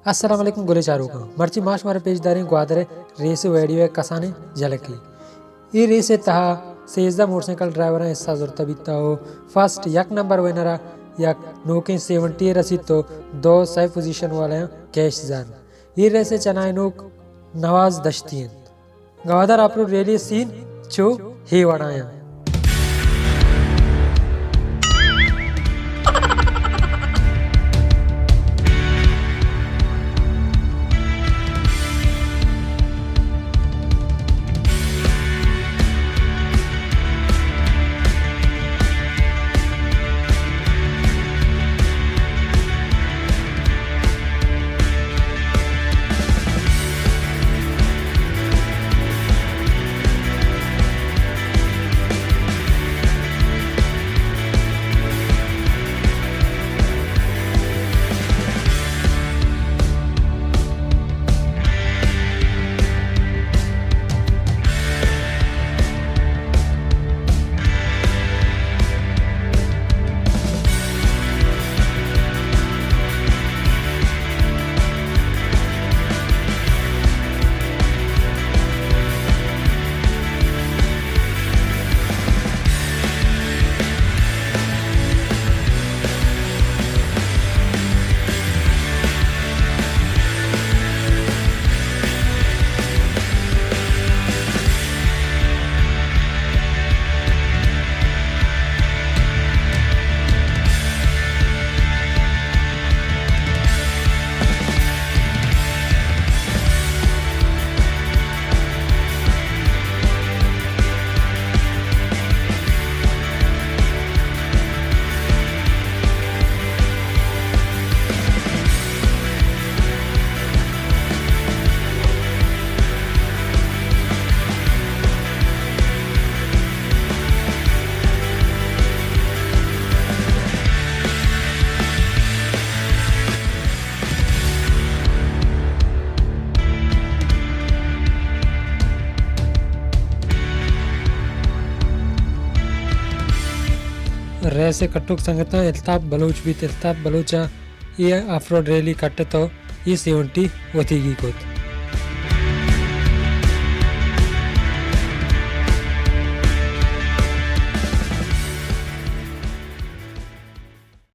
السلام علیکم گلیں چاروکاں، مرچی ما شمارا پیش داریں گوادر ءِ ریس ویڈیو ءِ کسانیں جھلکے۔ اے ریس ءِ تہا سیزدہ موٹر سائیکل ڈرائیوراں حصہ زرتہ بیتہ و فرسٹ یک نمبر ونر ءَ یک نوکیں سیونٹی رسیت و دو سئے پوزیشن والیاں کیش زان۔ اے ریس ءِ چنائینوک نواز دشتی انت۔ گوادر آف روڈ ریلی سین چو ہے وڑا انت۔ ریس ءِ کٹوک سنگتاں الطاف بلوچ بیت۔ الطاف بلوچ ءَ اے آف روڈ ریلی کٹت و اے سیونٹی وتیگی کت۔